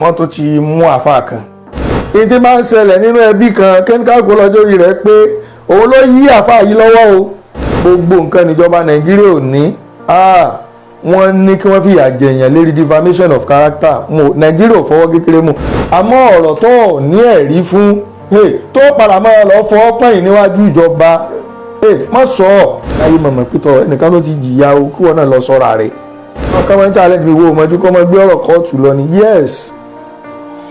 Wọ́n tún ti mú àáfàá kan. Ìdí máa ń ṣẹlẹ̀ nínú ẹbí kan, kẹ́ńkàkó lọ́jọ́ orí rẹ̀ pé òun ló yí àáfàá yìí lọ́wọ́ o. Gbogbo nǹkan níjọba Nàìjíríà ò ní. Wọ́n ní kí wọ́n fìyà jẹ̀yàn lérí defamation of character. Nàìjíríà ò fọwọ́ kékeré mu, àmọ́ ọ̀rọ̀ tó ní ẹ̀rí fún tó padà máa lọ fọwọ́ pẹ̀yìn níwájú ìjọba, má sọ ọ́ láyé mọ̀mọ́ pétọ́ ẹnìkan tó ti jìyà o, kí wọ́n náà lọ sọ́ra rẹ̀. Wọ́n kọ́ máa ń challenge mi, wo ọmọdé kọ́ máa gbé ọ̀rọ̀ kóòtù lọ ni. Yes,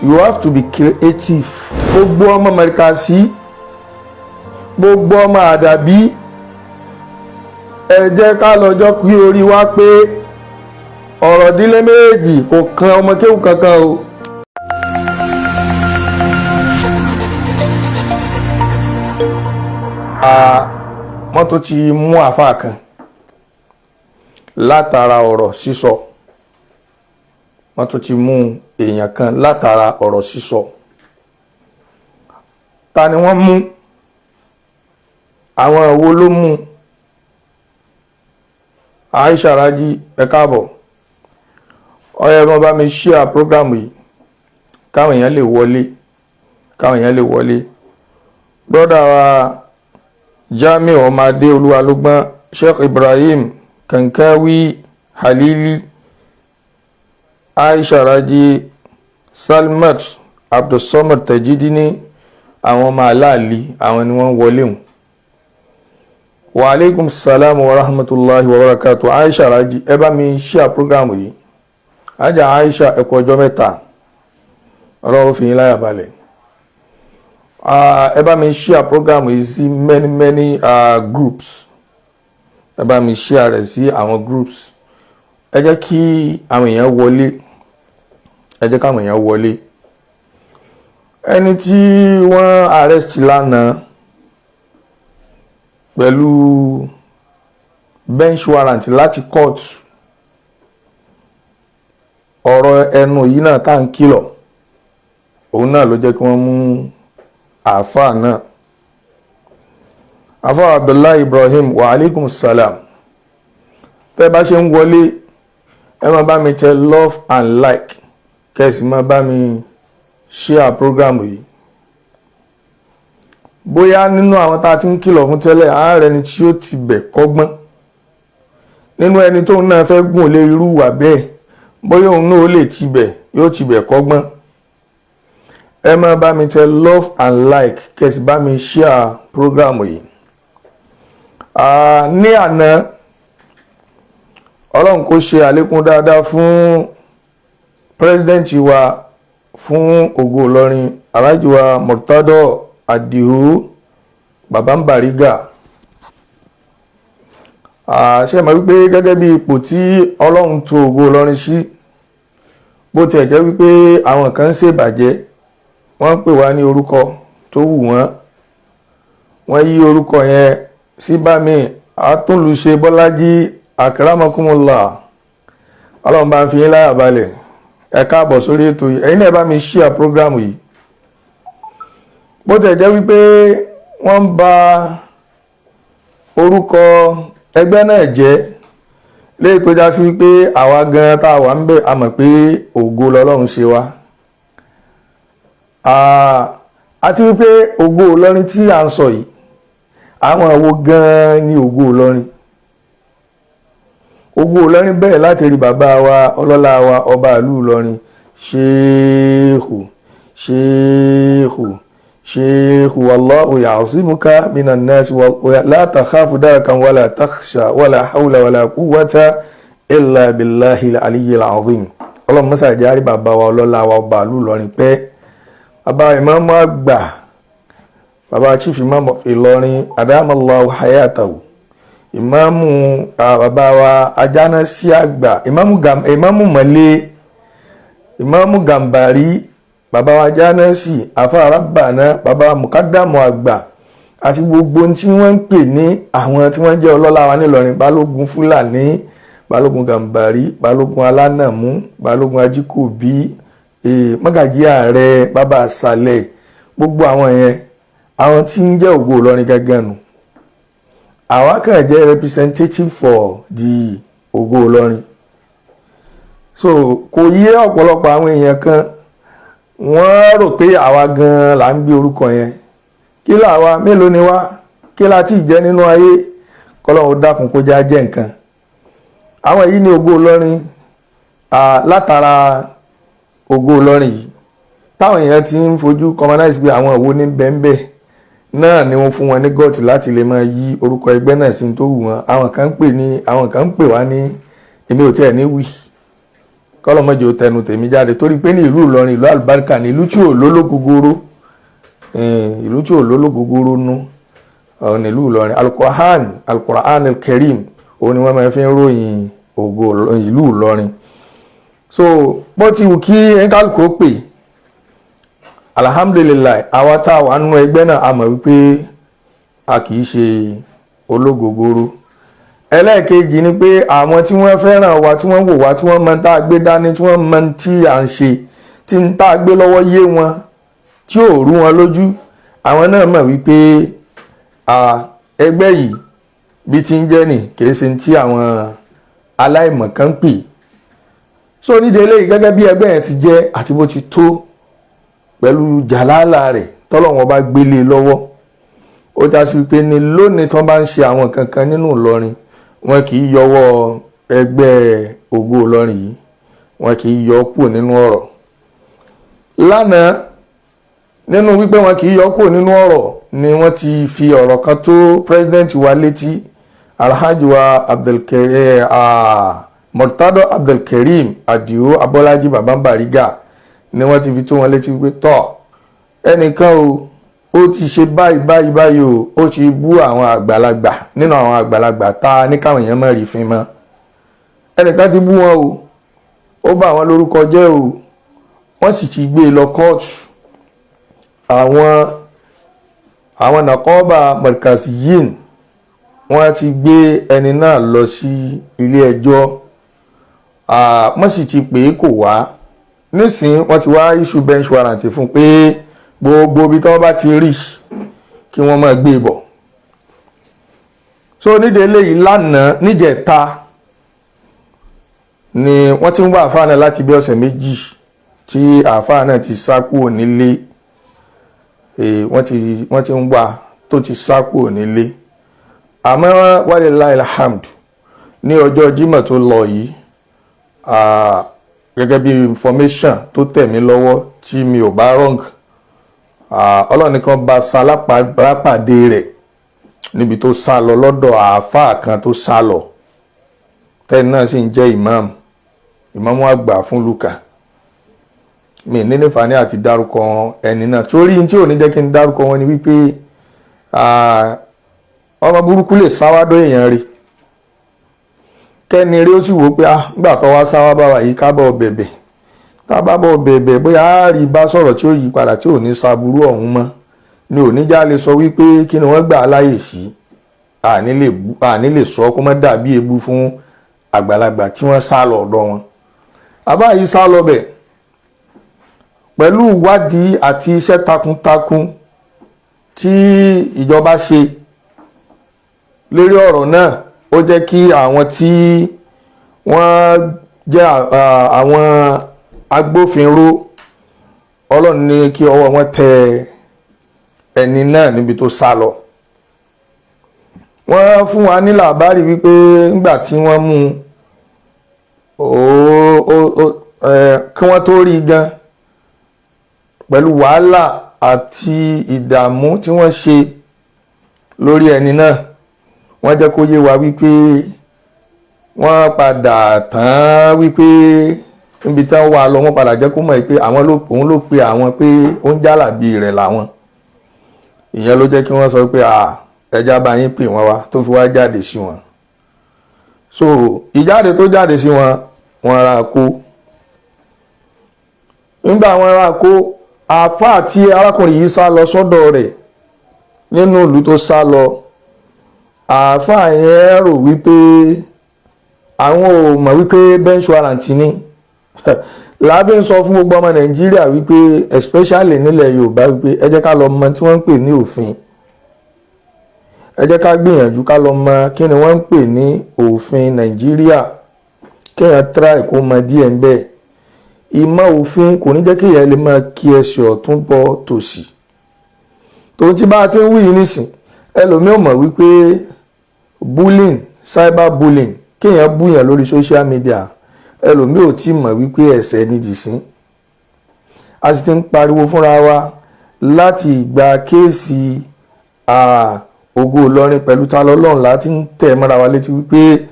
you have to be creative. Gbogbo ọmọ Mẹ̀ríkàsí, gbogbo ọmọ Àdàbí, ẹ jẹ́ ká lọ́jọ́ kí orí wa pé ọ̀rọ̀ ìdílé méjì kò kan ọmọ kéwù kankan o. Wọ́n tó ti mú àáfàá kan látara ọ̀rọ̀ sísọ. Wọ́n tó ti mú èèyàn kan látara ọ̀rọ̀ sísọ. Ta ni wọ́n mú? Àwọn wo ló mú? Aisha Raji, ẹ káàbọ̀. Ọyẹ ẹ bá mi share program yìí káwọn èèyàn lè wọlé, káwọn èèyàn lè wọlé. Brother wa Jamiu Ọmọadé Olúwalógbọ́n, Sheikh Ibrahim Kankawi Halili, Aisha Raji, Salmat Abdulsamad Tajidini, àwọn ọmọ aláàlí, àwọn ni wọ́n wọlé hùn. Wa alaikum salam wa rahmatulahi wa barakatu. Aisha Raji, ẹ bá mi share program yìí. Ajá Aisha, ẹ kú ọjọ́ mẹ́ta, Ọlọ́run fi yín láyà balẹ̀. Ẹ bá mi share program yìí sí many many groups. Ẹ bá mi share rẹ̀ sí àwọn groups. Ẹ jẹ́ kí àwọn èèyàn wọlé, ẹ jẹ́ káwọn èèyàn wọlé. Ẹni tí wọ́n arrest lánàá pẹ̀lú bench warrant láti court, ọ̀rọ̀ ẹnu yìí náà tá à ń kìlọ̀, òun náà ló jẹ́ kí wọ́n mú àáfàá náà. Àáfàá Abdullahi Ibrahim, wa alaikum salam. Tẹ́ bá ṣe ń wọlé, ẹ máa bá mi tẹ love and like, kẹ́sì máa bá mi share program yìí. Bóyá nínú àwọn tá a ti ń kìlọ̀ fún tẹ́lẹ̀, ààrẹ ni tí ó ti bẹ̀ kọ́gbọ́n nínú ẹni tóun náà fẹ́ gùn lé irú wà bẹ́ẹ̀, bóyá òun náà ó lè tibẹ̀, yóò tibẹ̀ kọ́gbọ́n. Ẹ máa bá mi tẹ love and like, kẹ́sì bá mi share program yìí. Ní àná, Ọlọ́run kó ṣe àlékún dáadáa fún president wa fún Ògo Ìlọrin, Alhaji wa Murtado Adiu Baba Bariga. Ṣe mọ̀ wípé gẹ́gẹ́ bí ipò tí Ọlọ́run tò Ògo Ìlọrin sí, bó tiẹ̀ jẹ́ wípé àwọn kan ń ṣèbàjẹ́, wọ́n ń pè wá ní orúkọ tó wù wọ́n, wọ́n yí orúkọ yẹn sí bámi àtúnlùṣe. Bọ́lájí akramakumullah, Ọlọ́run bá ń fi yín láyà balẹ̀. Ẹ káàbọ̀ sórí ètò yìí. Ẹ̀yin náà bá mi share program yìí. Bó tẹ̀ jẹ́ wípé wọ́n ń ba orúkọ ẹgbẹ́ náà jẹ́, léyìí tó já sí wípé àwa gan tá a wà ń bẹ̀, a mọ̀ pé ògo lọ́lọ́run ṣe wá, àti wípé Ògo Ìlọrin tí à ń sọ yìí, àwọn wo gan ni Ògo Ìlọrin? Ògo Ìlọrin bẹ̀rẹ̀ láti rí bàbá wa, ọlọ́lá wa, ọba ìlú Ìlọrin, Ṣéèkù, Ṣéèkù, Ṣéèkù. Wallahu ya'simuka minan nas, la takhafu darakan wala takhsha, wala hawla wala quwwata illa billahi al-aliyyil azim. Ọlọ́run mọ́sá jẹ́ bàbá wa, ọlọ́lá wa, ọba ìlú Ìlọrin pẹ́. Bàbá ìmáàmù àgbà, bàbá Chief Imam of Ìlọrin, adamallahu hayatahu, ìmáàmù, bàbá wa ajánásí àgbà, ìmáàmù mọ̀lẹ́, ìmáàmù Gàmbàrí, bàbá wa ajánásí àfàràbànà, bàbá mùkádàmù àgbà, àti gbogbo tí wọ́n ń pè ní àwọn tí wọ́n jẹ́ ọlọ́lá wa nílọrin: balógun Fúlàní, balógun Gàmbàrí, balógun Alánàmú, balógun Ajíkòbí, mọ́gàjí ààrẹ, bàbá àṣàlẹ̀, gbogbo àwọn yẹn, àwọn tí ń jẹ́ Ògo Ìlọrin gángan nù. Àwa kàn jẹ́ representative for the Ògo Ìlọrin. So kò yé ọ̀pọ̀lọpọ̀ àwọn èèyàn kan. Wọ́n rò pé àwa gan-an là ń gbé orúkọ yẹn. Kí làwa, mélòó ni wá, kí la ti jẹ́ nínú ayé? Kọ́lọ́hún dákun kó já jẹ́ nǹkan. Àwọn yìí ní Ògo Ìlọrin. Látara Ògo Ìlọrin yìí táwọn èèyàn ti ń fojú commonize pé àwọn òwò ní bẹ́ńbẹ́ náà ni wọ́n fún wọn ní gọ́ọ̀tì láti lè máa yí orúkọ ẹgbẹ́ náà sí tó wù wọ́n. Àwọn kan ń pè ní, àwọn kan ń pè wá ní, èmi ò tiẹ̀ ní wí, kọ́lọ́mọ́jọ tẹnu tèmi jáde, torí pé ní ìlú Ìlọrin, ìlú àlùbáríkà ní, ìlú tí ò lólógógóró, ìlú tí ò lólógógóró nú nílùú Ìlọrin. Alukur'an, Alukur'an Karim, òun ni wọ́n máa fi ń ròyìn ògo ìlú Ìlọrin. So bó ti wù kí ẹ̀ńkálùkù ó pè, alhamdulillahi, àwa tá a wà nínú ẹgbẹ́ náà, a mọ̀ wípé a kì í ṣe ológogoro. Ẹlẹ́ẹ̀kejì ni pé àwọn tí wọ́n fẹ́ràn wa, tí wọ́n wò wá, tí wọ́n mọ tá a gbé dání, tí wọ́n mọ tí à ń ṣe, tí ń tá a gbé lọ́wọ́ yé wọn, tí ò rú wọn lójú, àwọn náà mọ̀ wípé ẹgbẹ́ yìí bí ti ń jẹ́ nì kìí ṣe tí àwọn aláìmọ̀ kan ń pè. So nídìí eléyìí, gẹ́gẹ́ bí ẹgbẹ́ yẹn ti jẹ́ àti bó ti tó pẹ̀lú jàlálà rẹ̀ tọ́lọ́wọ́n bá gbélé lọ́wọ́, ó já sí pé ní lónìí tí wọ́n bá ń ṣe àwọn kankan nínú Ìlọrin, wọn kì í yọwọ́ ẹgbẹ́ Ògo Ìlọrin yìí, wọn kì í yọ kúrò nínú ọ̀rọ̀. Lánàá, nínú wípé wọn kì í yọ kúrò nínú ọ̀rọ̀ ni wọ́n ti fi ọ̀rọ̀ kan tó president wa létí, Alhaji wa Abdulkareem Murtado Abdulkareem Adio Abọ́lájí Baba Bariga, ni wọ́n ti fi tó wọn létí wípé tọ́ ẹnìkan o, ó ti ṣe báyìí báyìí báyìí o, ó ti bú àwọn àgbàlagbà nínú àwọn àgbàlagbà tá a ní káwọn èèyàn má rí fín mọ́. Ẹnìkan ti bú wọn o, ó bà wọn lórúkọ jẹ́ o, wọ́n sì ti gbé e lọ kóòtù. Àwọn nàkọ́ọ̀bà markaziyin, wọ́n ti gbé ẹni náà lọ sí ilé ẹjọ́, wọ́n sì ti pè é, kò wá. Nísìnyí, wọ́n ti wá issue bench warrant fún pé gbogbo ibi tí wọ́n bá ti rí, kí wọ́n máa gbé e bọ̀. So nídìí eléyìí, lánàá níjẹta ni wọ́n ti ń wá àfáà náà láti bí ọ̀sẹ̀ 2 tí àfáà náà ti sá kúrò nílé. Wọ́n ti ń wá tó ti sá kúrò nílé. Àmọ́ walillahi alhamd, ní ọjọ́ Jímọ̀ tó lọ yìí, gẹ́gẹ́ bí information tó tẹ̀ mí lọ́wọ́, tí mi ò bá wrong, Ọlọ́run nìkan bá sálápàdé rẹ̀ níbi tó sá lọ lọ́dọ̀ àáfàá kan tó sá lọ tẹ́ni náà sì ń jẹ́ imam, ìmáàmù àgbà fún luka. Mi ní nífàání àti dárúkọ ẹni náà, torí tí ò ní jẹ́ kí n dárúkọ wọn ni wípé ọmọ burúkú lè sáwádọ́ èèyàn rí, kẹ́ni rí ó sì wò pé, ah, nígbà tó wá sáwá bá wà yìí, ká bọ̀ bẹ̀bẹ̀, tá a bá bọ̀ bẹ̀bẹ̀, bóyá á rí bá sọ̀rọ̀ tí ó yí padà, tí ò ní saburú ọ̀hún mọ́, ni ò ní já lè sọ wípé kí ni wọ́n gbà á láyè sí. Àní lè sọ kó má dàbí ebú fún àgbàlagbà tí wọ́n sá lọ ọ̀dọ̀ wọn. Àbá yìí sá lọ bẹ̀ pẹ̀lú ìwádìí àti iṣẹ́ takuntakun tí ìjọba ṣe lórí ọ̀rọ̀ náà, ó jẹ́ kí àwọn tí wọ́n jẹ́ àwọn agbófinró, Ọlọ́run ní kí ọwọ́ wọn tẹ ẹni náà níbi tó sá lọ. Wọ́n fún wa ní làbárì wípé nígbà tí wọ́n mú un, kí wọ́n tó rí gan, pẹ̀lú wàhálà àti ìdààmú tí wọ́n ṣe lórí ẹni náà, wọ́n jẹ́ kó yé wa wípé wọ́n padà tán wípé níbi tí wọ́n wà lọ, wọ́n padà jẹ́ kó mọ̀ pé àwọn ló, òun ló pe àwọn pé ó ń jálàbí rẹ̀ làwọn. Ìyẹn ló jẹ́ kí wọ́n sọ pé ẹja bá yín pè wọ́n wá, tó fi wá jáde sí wọn. So ìjáde tó jáde sí wọn, wọ́n ra kó. Nígbà wọ́n ra kó, àáfàá tí arákùnrin yìí sá lọ sọ́dọ̀ rẹ̀ nínú ìlú tó sá lọ, àáfàá yẹn rò wípé àwọn ò mọ̀ wípé bench warrant ni. Láàbí ń sọ fún gbogbo ọmọ Nàìjíríà wípé, especially nílẹ̀ Yorùbá, wípé ẹ jẹ́ ká lọ mọ tí wọ́n ń pè ní òfin. Ẹ jẹ́ ká gbìyànjú ká lọ mọ kí ni wọ́n ń pè ní òfin Nàìjíríà, kéèyàn try kó mọ díẹ̀ ń bẹ́ẹ̀. Ìmọ̀ òfin kò ní jẹ́ kí èèyàn lè máa kí ẹsẹ̀ ọ̀tún bọ tòsì. Tòun tí bá a ti ń wí yìí nísìn, ẹlòmíì ò mọ̀ wípé bullying, cyber bullying, kéèyàn búyàn lórí social media, ẹlòmíì ò tí mọ̀ wípé ẹ̀ṣẹ̀ ni jìsín. A sì ti ń pariwo fúnra wa láti ìgbà case Ògo Ìlọrin pẹ̀lú Ta Lọ́lọ́run láti ń tẹ̀ mọ́ra wa létí wípé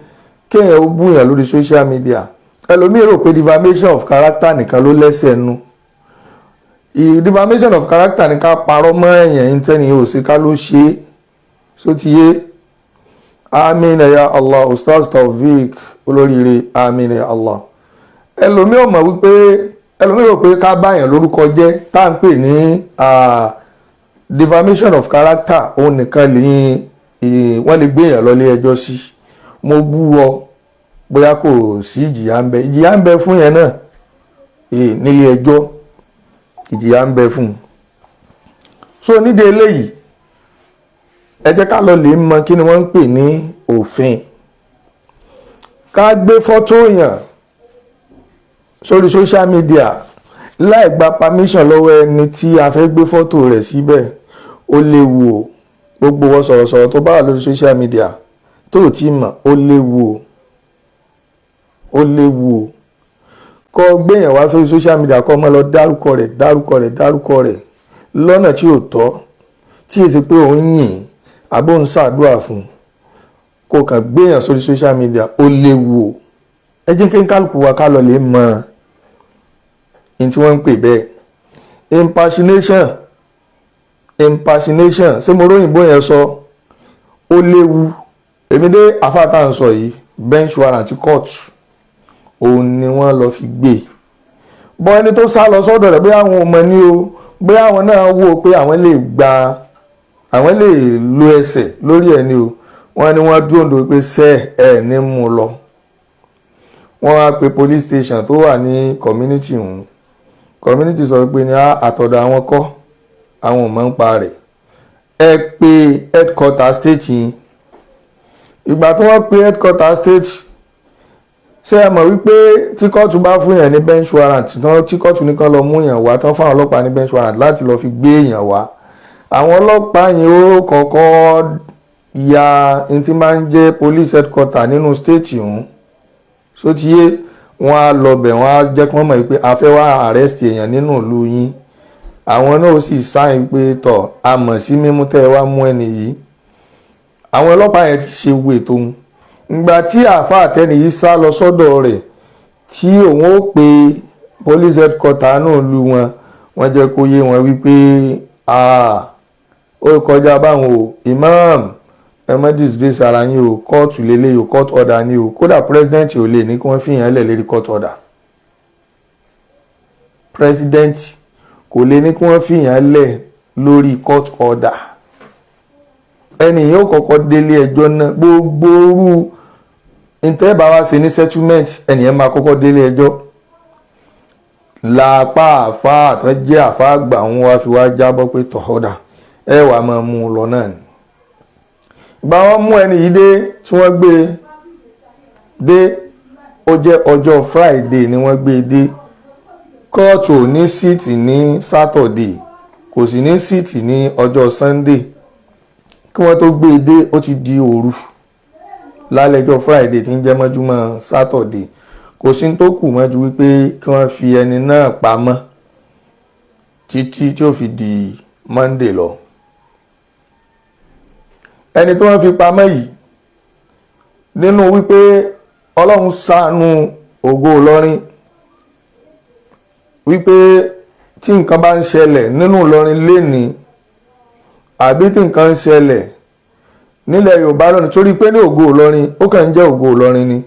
kéèyàn ó búyàn lórí social media, ẹlòmíì rò pé defamation of character nìkan ló lẹ́sẹ̀ nu. Defamation of character ní ká parọ́ mọ́ èèyàn tẹ́ni ò sí ká ló ṣe é. Só ti yé? Àmín ya Allah. Ustaz Taofik olóríire, àmín ya Allah. Ẹlòmíì ò mọ̀ wípé, ẹlòmíì rò pé ká báyàn lórúkọ jẹ́ tá à ń pè ní defamation of character, òun nìkan lè wọ́n lè gbé èèyàn lọ ilé ẹjọ́ sí. Mo bú ọ, bóyá kò sí ìjìyà ń bẹ. Ìjìyà ń bẹ fún yẹn náà nílé ẹjọ́, ìjìyà ń bẹ fún un. So nídìí eléyìí, ẹ jẹ́ ká lọ lè mọ kí ni wọ́n ń pè ní òfin. Ká gbé fọ́tò èèyàn sórí social media láì gba permission lọ́wọ́ ẹni tí a fẹ́ gbé fọ́tò rẹ̀ síbẹ̀, ó léwu o. Gbogbo wọn sọ̀rọ̀sọ̀rọ̀ tó bá wà lórí social media tó ò tí mọ̀, ó léwu o, ó léwu o. Kọ́ gbéyàn wá sórí social media, kọ́ mọ́ lọ dárúkọ rẹ̀, dárúkọ rẹ̀, dárúkọ rẹ̀ lọ́nà tí ò tọ́, tí èsì pé òun yìn àbó ń ṣàdúrà fún, kó kàn gbéyàn sórí social media, ó léwu o. Ẹ jẹ́ kí n kálukú wa ká lọ lè mọ ní tí wọ́n ń pè bẹ́ẹ̀. Impersonation, impersonation, ṣé mo róyìnbó yẹn sọ? Ó léwu. Èmi dé àfáàtà ń sọ yìí, bench warrant court òun ni wọ́n lọ fi gbé bọ́. Ẹni tó sá lọ sọ́dọ̀ rẹ̀, bóyá àwọn ọmọ ní o, bóyá àwọn náà wò pé àwọn lè gba, àwọn lè lo ẹsẹ̀ lórí ẹ̀ ni o, wọ́n ní wọ́n dúró ndò pé sẹ́ ẹ̀ ní mú lọ. Wọ́n wá pe police station tó wà ní community ọ̀hún. Community sọ pé ní àtọ̀dọ̀ àwọn kọ́, àwọn ò mọ̀ ń pa rẹ̀, ẹ pé headquarter state yìí. Ìgbà tí wọ́n pe headquarter state, ṣé ẹ mọ̀ wípé tí kóòtù bá fún yẹn ní bench warrant tán, tí kóòtù nìkan lọ mú yẹn wá tán, fáwọn ọlọ́pàá ní bench warrant láti lọ fi gbé èèyàn wá, àwọn ọlọ́pàá yẹn ó kọ́kọ́ ya ní tí máa ń jẹ́ police headquarter nínú state ọ̀hún. So ti yé? Wọ́n á lọ bẹ̀, wọ́n á jẹ́ kí wọ́n mọ̀ pé a fẹ́ wá arrest èèyàn nínú ìlú yín. Àwọn náà ó sì sáyìn pé tọ̀, a mọ̀ sí mímú tẹ́ ẹ wá mú ẹni yìí. Àwọn ọlọ́pàá yẹn ti ṣe wo ètò òun. Ìgbà tí àáfàá tẹ́ni yìí sá lọ sọ́dọ̀ rẹ̀, tí òun ó pe police headquarter náà lu wọn, wọ́n jẹ́ kó yé wọn wípé ó kọjá báwọn o. Imam, ẹ má disgrace ara yín o. Kóòtù lélẹ́yìí o, court order ni o. Kódà president ò lè ní kí wọ́n fìyàn lẹ̀ lérí court order. President kò lè ní kí wọ́n fìyàn lẹ̀ lórí court order. Ẹni yóò kọ́kọ́ délé ẹjọ́ náà. Gbogbo orú ìtẹ́ bá wá ṣe ní settlement, ẹni yẹn máa kọ́kọ́ délé ẹjọ́. Lápá àfa àtọ́ jẹ́ àfa àgbà òun wá fi wá jábọ́ pé tọ̀họ́dà, ẹ wàá máa mú un lọ náà ni. Ìgbà wọn mú ẹni yìí dé, tí wọ́n gbé dé, ó jẹ́ ọjọ́ Friday ni wọ́n gbé dé. Kóòtù ò ní sit ní Saturday, kò sì ní sit ní ọjọ́ Sunday. Kí wọ́n tó gbé e dé, ó ti di òru lálẹ́jọ́ Friday tí ń jẹ́ mọ́júmọ́ Saturday. Kò sí tó kù mọ́jú wípé kí wọ́n fi ẹni náà pamọ́ títí tí ó fi di Monday lọ. Ẹni tí wọ́n fi pamọ́ yìí, nínú wípé Ọlọ́run ṣàánú Ògo Ìlọrin, wípé tí nǹkan bá ń ṣẹlẹ̀ nínú Ìlọrin lénìí, àbí tí nǹkan ń ṣẹlẹ̀ nílẹ̀ Yorùbá lónìí, torí pé ní Ògo Ìlọrin, ó kàn ń jẹ́ Ògo Ìlọrin ni,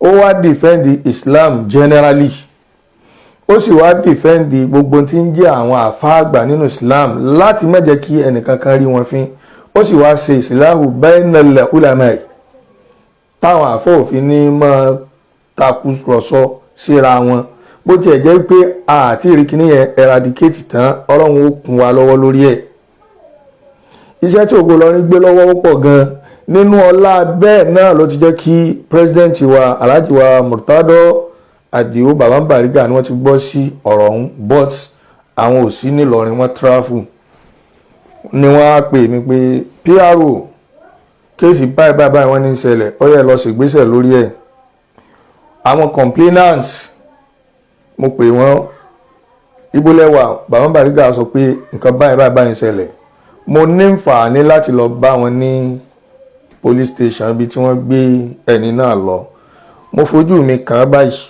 ó wá defend Islam generally, ó sì wá defend gbogbo tí ń jẹ́ àwọn àfáàgbà nínú Islam láti má jẹ́ kí ẹnìkankan rí wọn fín. Ó sì wá ṣe ìsìláhù bainal ulama, táwọn àfọ́ òfin ní máa takùrọ̀sọ síra wọn. Bó tiẹ̀ jẹ́ pé àti ìrìkìní yẹn eradicate tán, Ọlọ́run ó kún wa lọ́wọ́ lórí ẹ̀. Iṣẹ́ tí Ògo Ìlọrin gbé lọ́wọ́ ó pọ̀ gan. Nínú ọlá bẹ́ẹ̀ náà ló ti jẹ́ kí president wa, Alhaji wa Murtado Àdìó Bàbá Bariga ni wọ́n ti gbọ́ sí ọ̀rọ̀ ọ̀hún, but àwọn ò sí nílọrin, wọ́n travel. Ni wọ́n á pè mí pé, "PRO, case báyìí báyìí báyìí wọ́n ní í ṣẹlẹ̀, ó yẹ lọ ṣègbésẹ̀ lórí ẹ̀." Àwọn complainants, mo pè wọ́n, "Ibo lẹ wà?" Bàbá Bariga sọ pé nǹkan báyìí báyìí báyìí ń ṣẹlẹ̀. Mo ní nfààní láti lọ bá wọn ní police station ibi tí wọ́n gbé ẹni náà lọ. Mo fojú mi kàn án báyìí,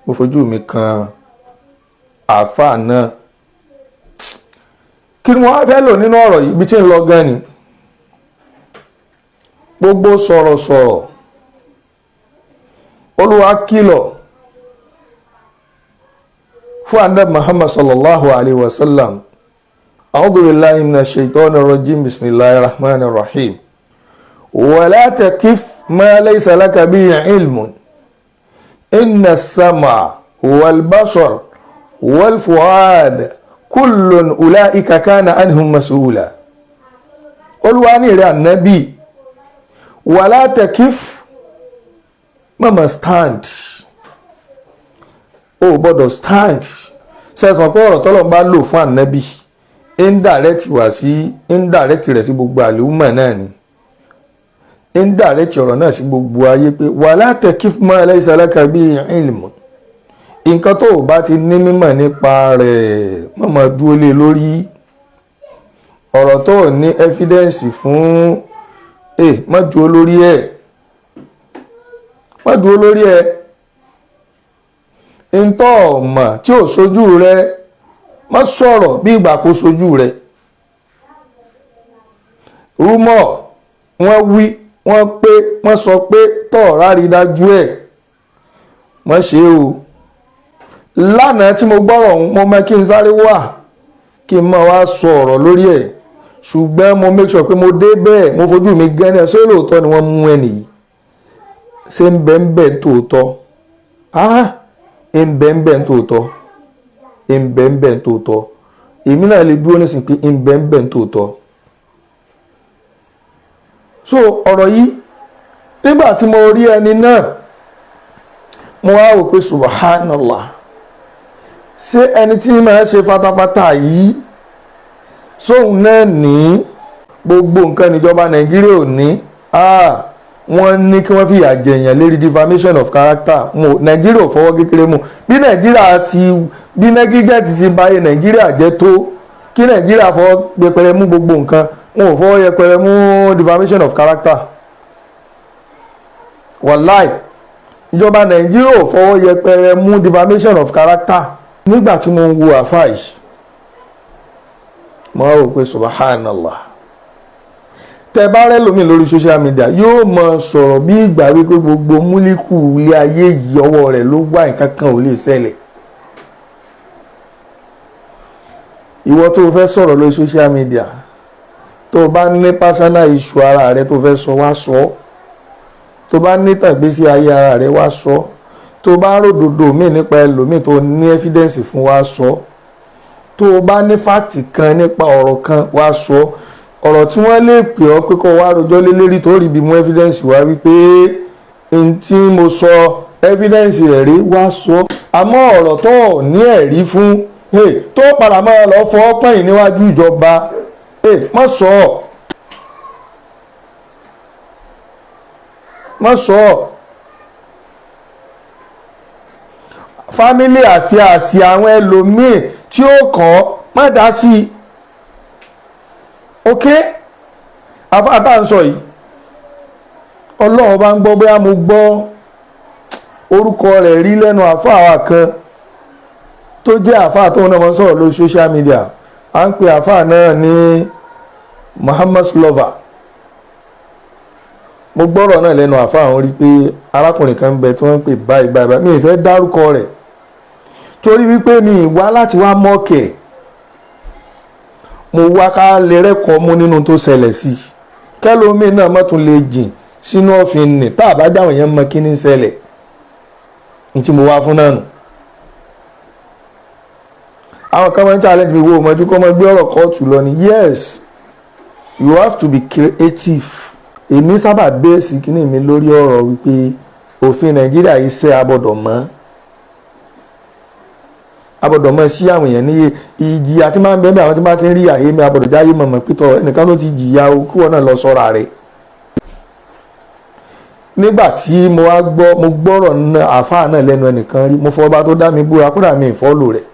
mo fojú mi kàn àáfàá náà. Kí ni wọ́n á fẹ́ lò nínú ọ̀rọ̀ yìí? Ibi tí ń lọ gan ni gbogbo sọ̀rọ̀sọ̀rọ̀. Olúwa kìlọ̀ fún Ànábì Muhammad sallallahu alayhi wa sallam. أعوذ بالله من الشيطان الرجيم، بسم الله الرحمن الرحيم. ولا تقف ما ليس لك به علم، إن السمع والبصر والفؤاد كل أولئك كان عنه مسؤولا. Olúwa ní, ìrẹ́ Ànábì, ولا تقف, mama stand, o gbọ́dọ̀ stand. Sẹ́sàn pé ọ̀rọ̀ tọ́lọ̀ bá lò fún Ànábì, indirect wá sí, indirect rẹ̀ sí gbogbo àlùmọ̀ náà ni, indirect ọ̀rọ̀ náà sí gbogbo ayé pé ولا تقف ما ليس لك به علم, nǹkan tó o bá ti ní mímọ̀ nípa rẹ̀, má máa dúró lé lórí. Ọ̀rọ̀ tó o ní evidence fún ẹ, má dúró lórí ẹ̀, má dúró lórí ẹ̀. Ntọ́ ọ̀mà tí ò sójú rẹ, má sọ̀rọ̀ bí ìgbà kó sójú rẹ. Rumour, wọ́n wí, wọ́n pé, wọ́n sọ pé, tọ́ rárí dájú ẹ̀, wọ́n ṣe o. Lánàá tí mo gbọ́rọ̀ ọ̀hún, mo mọ̀ kí n sáré wà kí n máa wá sọ ọ̀rọ̀ lórí ẹ̀, ṣùgbọ́n mo make sure pé mo dé bẹ́ẹ̀, mo fojú mi gẹ́ni ẹ̀. Ṣé lóòótọ́ ni wọ́n mú ẹnì yìí? Ṣé ń bẹ́ ń bẹ́ tòótọ́? Ah, ń bẹ́ ń bẹ́ tòótọ́, ń bẹ́ ń bẹ́ tòótọ́. Èmi náà lè dúró nísìnyí pé ń bẹ́ ń bẹ́ tòótọ́. So ọ̀rọ̀ yìí, nígbà tí mo rí ẹni náà, mo wá wò pé subhanallah, ṣé ẹni tí máa ṣe fatafata yìí sóun náà ní gbogbo nǹkan níjọba Nàìjíríà ò ní? Wọ́n ní kí wọ́n fìyà jẹ̀yàn lérí defamation of character. Mo Nàìjíríà ò fọwọ́ kékeré mu bí Nàìjíríà ti bí negligence ti báyé Nàìjíríà jẹ́ tó, kí Nàìjíríà fọwọ́ yẹpẹrẹ mú gbogbo nǹkan. Wọn ò fọwọ́ yẹpẹrẹ mú defamation of character. Wàláì, ìjọba Nàìjíríà ò fọwọ́ yẹpẹrẹ mú defamation of character. Nígbà tí mo ń wo àfáà yìí, mo wá wò pé subhanallah, tẹ bá rẹ́ lómi lórí social media, yóò mọ sọ̀rọ̀ bí ìgbà wípé gbogbo múlíkù ilé ayé yìí, ọwọ́ rẹ̀ ló wà, nǹkan kan ò lè ṣẹlẹ̀. Ìwọ tó o fẹ́ sọ̀rọ̀ lórí social media, tó o bá ní personal issue ara rẹ tó o fẹ́ sọ, wá sọ. Tó o bá ní tàgbésí ayé ara rẹ, wá sọ. Tó o bá ròdòdó míì nípa ẹlòmíì tó o ní evidence fún, wá sọ. Tó o bá ní fact kan nípa ọ̀rọ̀ kan, wá sọ. Ọ̀rọ̀ tí wọ́n lè pè ọ́ pé kó wá rojọ́ lé lérí, tó rí bí mú evidence wá wípé n tí mo sọ, evidence rẹ̀ rí, wá sọ. Àmọ́ ọ̀rọ̀ tó ò ní ẹ̀rí fún, tó padà máa lọ fọ́ pẹ́yìn níwájú ìjọba, má sọ ọ́, má sọ ọ́. Family àfi àsì àwọn ẹlòmíì tí ó kàn ọ́, má dá sí i. Ok, afáàtà ń sọ yìí, Ọlọ́run bá ń gbọ́, bóyá mo gbọ́ orúkọ rẹ̀ rí lẹ́nu àfáà kan tó jẹ́ àfáà tó náà máa ń sọ̀rọ̀ lórí social media. À ń pe àfáà náà ní Muhammad Lover. Mo gbọ́rọ̀ náà lẹ́nu àfáà wọn rí pé arákùnrin kan ń bẹ tí wọ́n ń pè báyìí báyìí báyìí. Mi ì fẹ́ dárúkọ rẹ̀ torí wípé mi ì wá láti wá mọ́ọ̀kẹ̀. Mo wá ká lè rẹ́kọ̀ọ́ mú nínú tó ṣẹlẹ̀ sí i, kẹ́lómi náà má tún lè jìn sínú ọ̀fìn nì tá a bá jáwọn èèyàn mọ kí ní ṣẹlẹ̀ ní tí mo wá fún náà nù. Àwọn kan máa ń challenge mi, wo ọmọdé kọ́ máa gbé ọ̀rọ̀ kóòtù lọ ni. Yes, you have to be creative. Èmi sábà base kíní mi lórí ọ̀rọ̀ wípé Òfin Nàìjíríà iṣẹ́ abọ́dọ̀ mọ́, abọ́dọ̀ mọ́ sí àwọn èèyàn níye ìjìyà tí máa ń bẹ́ẹ̀. Àwọn tí máa ti ń rí àyè mi, abọ́dọ̀ jáyé mọ̀mọ́ pítọ̀ ẹnìkan ló ti jìyà o, kí wọ́n náà lọ sọ́ra rẹ̀. Nígbà tí mo wá gbọ́, mo gbọ́rọ̀ náà, àáfàá náà lẹ́nu ẹnìkan rí. Mo fọba tó dá mi búra, kódà mi ìfọ́lò rẹ̀,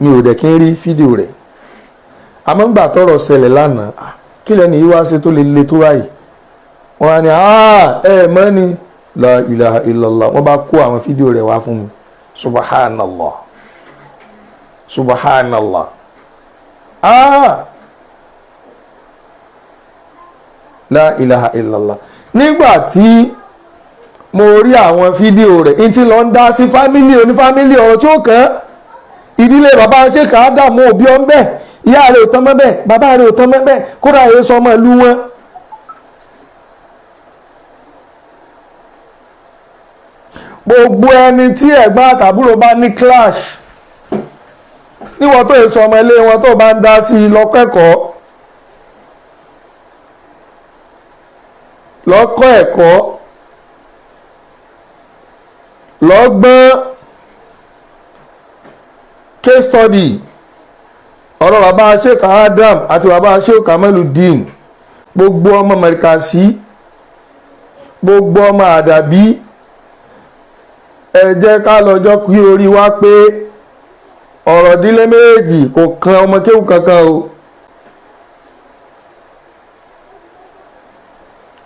mi ò dẹ̀ kí n rí fídíò rẹ̀. Àmọ́ ńgbà tọ́rọ̀ ṣẹlẹ̀ lánàá, kí lẹ́nu yìí wá ṣe tó lè le tó báyìí? Wọ́n á ní ẹ mọ́ ni, la ilaha illallah. Wọ́n bá kó àwọn fídíò rẹ̀ wá fún mi. Subhanallah, subhanallah, la ilaha illallah. Nígbà tí mo rí àwọn fídíò rẹ̀, n ti lọ ń dá sí fámílì onífámílì, ọ̀rọ̀ tí ó kàn án, ìdílé bàbá Sheikh Ádámù òbí ọ̀ ń bẹ̀, ìyá rẹ̀ ò tán mọ́ bẹ́ẹ̀, bàbá rẹ̀ ò tán mọ́ bẹ́ẹ̀, kódà èyí sọ ọmọ ìlú wọn. Gbogbo ẹni tí ẹ̀gbọ́n àtàbúrò bá ní clash, níwọ̀n tó èso ọmọ ilé wọn tó bá ń dá sí i, lọ́kẹ́kọ̀ọ́, lọ́kọ́ ẹ̀kọ́, lọ́gbọ́n. Case study ọ̀rọ̀ bàbá Sheikh Adam àti bàbá Sheikh Kamaludin, gbogbo ọmọ Mẹ̀ríkàsí, gbogbo ọmọ Àdàbí, ẹ jẹ́ ká lọ́jọ́ kí orí wa pé ọ̀rọ̀ ìdílé méjì kò kan ọmọ kéwù kankan o,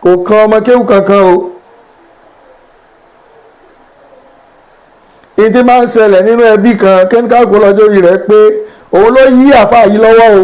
kò kan ọmọ kéwù kankan o. Ìdí máa ń ṣẹlẹ̀ nínú ẹbí kan, kẹ́ńkàkó lọ́jọ́ orí rẹ̀ pé òun ló yí àfa yìí lọ́wọ́ o.